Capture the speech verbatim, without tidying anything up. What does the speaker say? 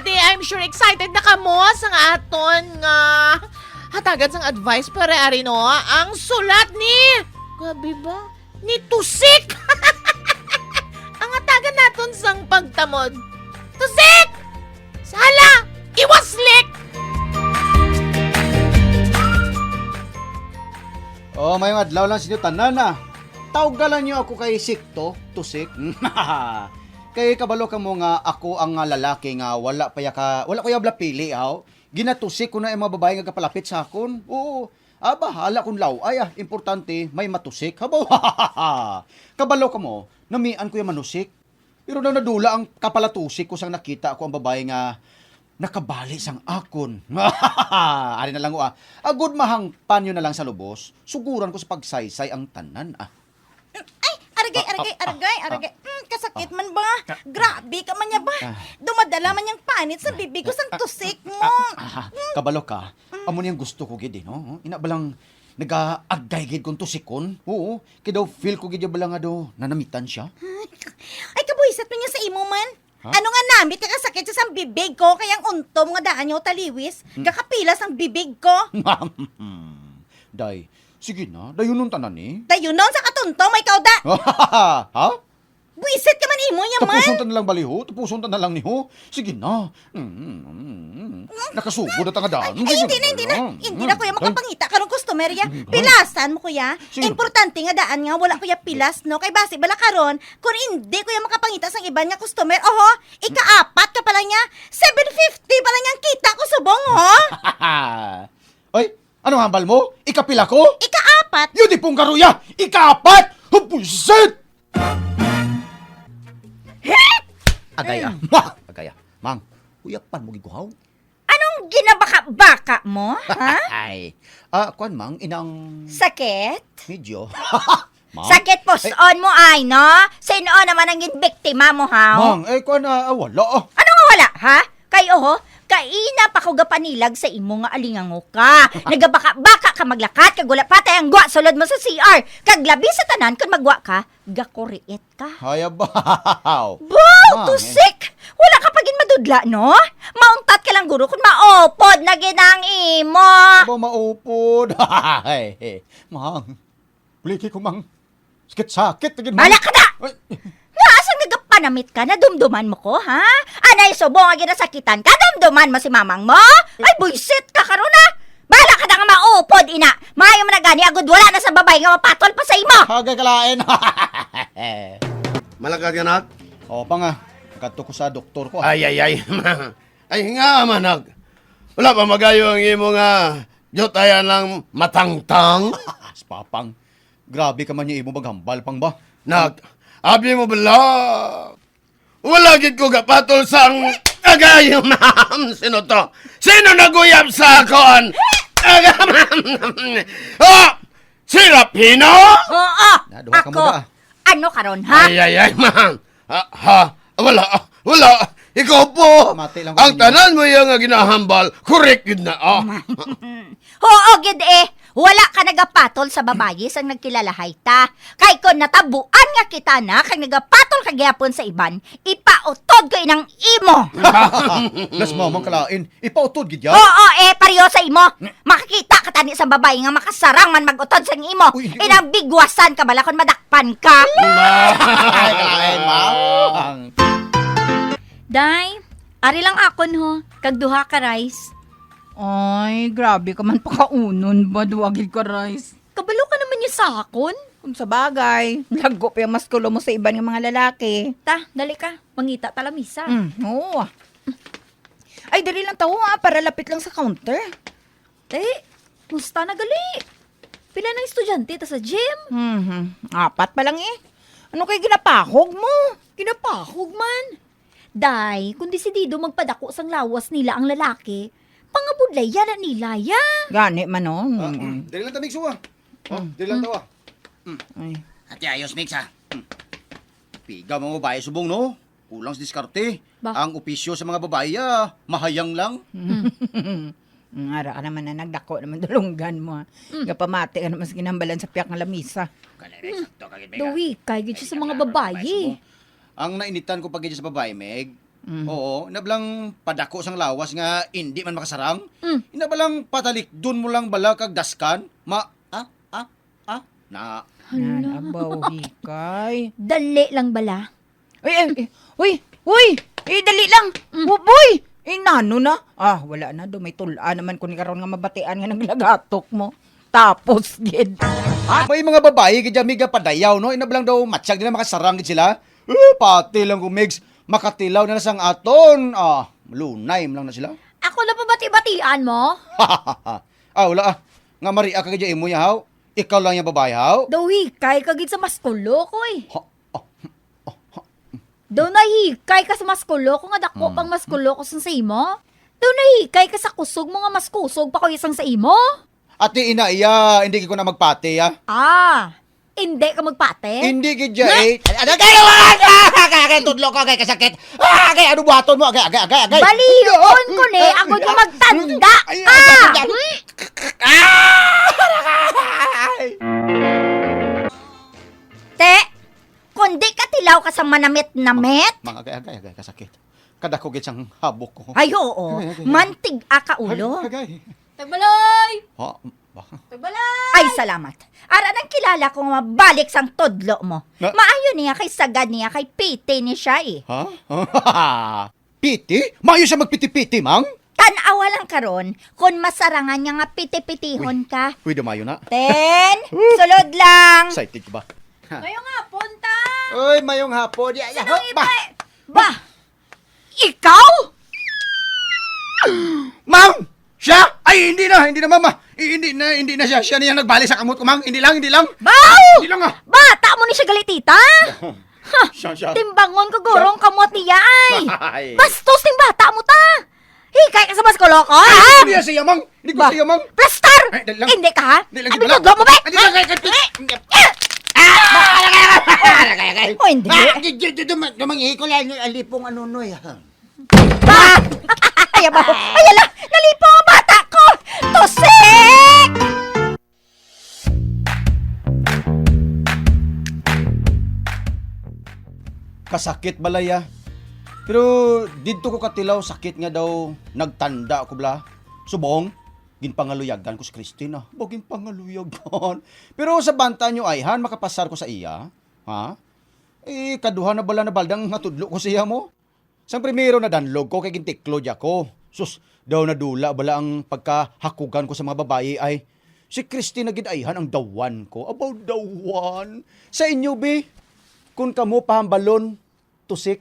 Di, I'm sure excited na kamo sa nga aton nga hatagan sang advice, pero ari no, ang sulat ni, grabe ba? Ni Tusik! Ang hatagan naton sang pagtamod. Tusik! Sala! Iwaslik! Oh, mayong adlaw lang sa inyo tanan, ah. Tawga lang niyo ako kay Sikto, Tusik. Kay kabalo kamo nga ako ang, ah, lalaki nga wala pa ya ka, wala ko ya bala pili, aw. Ginatusik ko na ang mga babae nga gapalapit sa akon. Oo. Ah, bahala kung law-ay, ah. Importante, may matusik. Habaw, kabalo kamo, namian ko ya manusik. Pero daw nadula ang kapalatusik ko sang nakita ko ang babae nga nakabali sang akon. Ari na lang, ah. Agod mahangpan niyo na lang sa lubos, suguran ko sa pagsaysay ang tanan, ah. Ay, aragay, Ah, aragay, ah, aragay, ah, aragay. ah, Mm, kasakit ah, man ba? ah, Grabe ka man niya ba? ah. Dumadala man niyang panit sa bibig ko sang tusik mo. Ah, ah, kabalo ka. Amo niyang gusto ko gid, eh, no? Ina ba lang nagaagay gid kung tusikon? Oo, kay daw feel ko gid bala nga daw nanamitan siya. Ay, kabuhisit man niya sa imo man. Ha? Ano nga namit ka kasakit sa sang bibig ko, kay ang untom nga daan niyo taliwis, Hmm. gakapilas ang bibig ko. Day, sige na, dayunon ta na ni. Dayunon sa katunto, may kauda. Ha? Buisit ka man imo niya man. Tapuson ta na lang bali, ho. Tapuson ta na lang ni, ho. Sige na. Mm, mm, mm. Nakasugod na ta nga daan. Ay, Sige hindi na, hindi na. na. Hindi na, kuya, Ay. makapangita ka ng customer, ya. Mm, Pilasan mo, kuya. Sige. Importante nga daan nga, wala, kuya, pilas, no? Kay basi, bala karon, kung hindi, kuya, makapangita sang iban nga customer, oho, ikaapat ka pala niya. Seven fifty pala niya ang kita ko subong, ho? Oy, ano hambal mo? Ikapila ko? Ikaapat. Yun, di pong karuya! Ikaapat! Buisit! Agay, ah. Mm. Agay, ah. Mang, uyapan mo gid ko, haw? Anong ginabaka-baka mo, ha? Ay, ah, kuwan, Mang, inang Sakit? Medyo. Mang? Sakit puson mo ay, no? Sino naman ang ginbiktima mo, haw? Mang, eh, kuwan, ah, ah, wala, ah. Ano nga wala, ha? Kay, oho, kaina pa ko gapanilag sa imo nga alingango ka. Nagabaka-baka ka maglakat, kag wala patay ang gwa sulod mo sa C R. Kag labi sa tanan, kung magwa ka, gakuriit ka. Hay, abaw. Baw, Mang, eh. tusik! Wala ka pa gid madudla, no? Mauntat ka lang, guro, kung maupod na gid ang imo. Aba, maupod. Mang, pliki ko, Mang. Sakit-sakit na gid, Mang. Bala ka na! Ay. Nga, asa nagapanamit ka? Nadumduman mo ko, ha? Anay, subong nga ginasakitan ka, dumduman mo si mamang mo? Ay, buisit ka karon, ha? Bala ka na nga maupod, ina. Maayo man na gani, agud wala na sa babae nga mapatol pa sa imo. Hagay ka lain. Malagad ka, nak? O, pa nga. Kadto ko sa doktor ko, ah. Ay, ay, ay. Ay, nga, manag. Wala pa magayo ang imo nga diyotayan lang matangtang? Si Papang. Grabe ka man yung imo maghambal, Pang, ba? Nag, abi mo bala? Wala gid ko gapatol sang agay, ma'am. Sino to? Sino naguyab sa akon? Aga, ma'am. Oh, si Rapino? Oo, Naduha ka ako. mo ba? Ano karon, ha? Ay, ay, ay, ma'am. Ah, ha? Wala, wala. Ikaw po. Mati lang ko Ang ninyo. tanan mo yung nga ginahambal, correct gid na, ah. Oo, gid eh. Wala ka nagapatol sa babayi sang nagkilalahay ta. Kay kon natabuan nga kita na kag nagapatol ka gihapon sa iban, ipautod ko inang imo. Las mamang kalain. Ipautod gid ya? Oo, eh, pareho sa imo. Makakita ka tani sa babayi nga makasarang man mag-utod sang imo. Uy, hindi. Inang bigwasan ka bala kon madakpan ka. Ay, kalain, ma'am. Day, ari lang akon ho, kag duha ka rice. Ay, grabe ka man pakaunon ba, duha gid ka rice. Kabalo ka naman niya sa akon. Kung sa bagay, lago pa yung maskulo mo sa iban nga mga lalaki. Ta, dali ka, mangita ta lamisa. Mm, oo. Ay, dali lang tawo, ah, para lapit lang sa counter. Eh, musta na gali? Pila nang estudyante ta sa gym? Mhm. Apat pa lang eh. Ano kay ginapahog mo? Ginapahog man. Day, kung desidido magpadako sang lawas nila ang lalaki, pangabudlayan na nila ya. Gani man, oh. Ah, Mm. mm. Dali lang, Tamig, suwa. Oh, Mm. dali lang, Mm. tawa. Mm. Ay. Ate, ayos, Mix, ha? Mm. Piga mga babae subong, no? Kulang sa diskarte. Ba? Ang opisyo sa mga babae, ah, mahayang lang. Mm. Mm, ara ka naman na nagdako naman dulunggan mo, ha? Mm. Gapamati ka naman sa ginambalan sa piyak nga lamisa. Kala, Mm. sakto ka gid, Mega. Dawi, kay gid siya Ay, sa mga wala, babayi. babae subong. Ang nainitan ko pa gid sa babae, Meg, Mm. Oo, ina bala nga padako sang lawas nga indi man makasarang. Mm. Ina bala nga patalikdon mo lang bala kag daskan. Ma, ah, ah, ah, na. Hala. Nan, abaw, hikay. Dali lang bala. Uy, uy, uy, uy, uy, eh, dali lang. Mm. Bu-, boy, eh, nano na? Ah, wala na, do may tula naman ko ni karon nga mabatian nga naglagatok mo. Tapos gid. Ah, may mga babayi gid, amiga, padayaw, no? Ina bala nga daw matsyag nila makasarang gid sila. Eh, pati lang ko, Migs. Makatilaw na lang sang aton. Ah, lunay man lang na sila. Ako na pabati-batian mo? Ah, wala, ah. Nga maria ka gid imo ya, haw? Ikaw lang ya babayi, haw? Daw hikay ka gid sa maskulo ko, eh. Ha? Ah, ah, ha? Daw nahikay ka sa maskulo ko nga dako Mm. pang maskulo ko sang sa imo? Daw nahikay ka sa kusog mo nga mas kusog pa ko sang sa imo? Ati ina iya, hindi ko na magpati, ah. Ah, hindi ka magpati? Hindi gid ya, eh. Agay, agay, agay, agay, tudlo ko, agay, kasakit. Ah, agay, ano buhaton mo? Agay, agay, agay, agay. Balion ko ni, agod nga magtanda Ay, ka. ay, ay, ay. Ah! Te, kundi katilaw ka sa manamit-namit. Mang, agay, agay, agay, kasakit. Kadako gid sang habok ko. Ay, oo. Agay, agay, agay. Mantig-a ka ulo. Agay, agay. Tagbalay! Ha? Ba? Tagbalay! Ay, salamat. Ara nang kilala ko nga mabalik sang tudlo mo. Na- Maayo niya kay sagad niya kay piti ni siya, eh. Ha? Piti? Maayo siya magpiti-piti, Mang? Tan-awa lang karon kung masarangan niya nga piti-pitihon ka. Uy, dumayo na. Ten, Woo! Sulod lang. Excited ka ba? Ha. Mayong hapon, ta. Uy, mayong hapon. Ya, ya, Sinong ho, ba? Iba? Ba? Ikaw? Mang! Siya? Ay, hindi na, hindi na, Mama. I-, hindi na, hindi na siya. Siya na yung nagbalik sa kamot ko, Mang. Hindi lang, hindi lang. Baw! Hindi lang, ah. Bata mo ni siya gali, tita? Ha! Siya, siya. Timbangon ko guro ang kamot niya, ay. Ay. Bastos ning bata mo, ta. Hikay ka sa mas koloko, ha? Hindi siya, Mang. Hindi ko Ba? Siya, Mang. Plastar! Ay, dali lang. Hindi ka, ha? Dali lang, Ano dali lang. Tudlo mo, be? Ay, dali lang, ay, ay, ay. Ah! Oh, hindi. Ah, di, di, di, duma-, dumang ihikol, ay, alipong ano, no, ya. Ba! Ay, ba? Ay, ala! Nalipo ang bata ko! Tusik! Kasakit balay, ah. Pero didto ko katilaw, sakit nga daw nagtanda ko bala. Subong, ginpangaluyagan ko si Christine, ah. Ba, ginpangaluyagan. Pero sa banta nyo, ayhan, makapasar ko sa iya. Ha? Eh, kaduha na bala na baldang nga tudlo ko siya mo. Sang primero nadanlog ko kay gintiklod ako. Sus, daw nadula bala ang pagkahakugan ko sa mga babayi ay. Si Christy na gid ayhan ang dawan ko. Abaw, dawan. Sa inyo, bi, kun kamo pahambalon, tusik,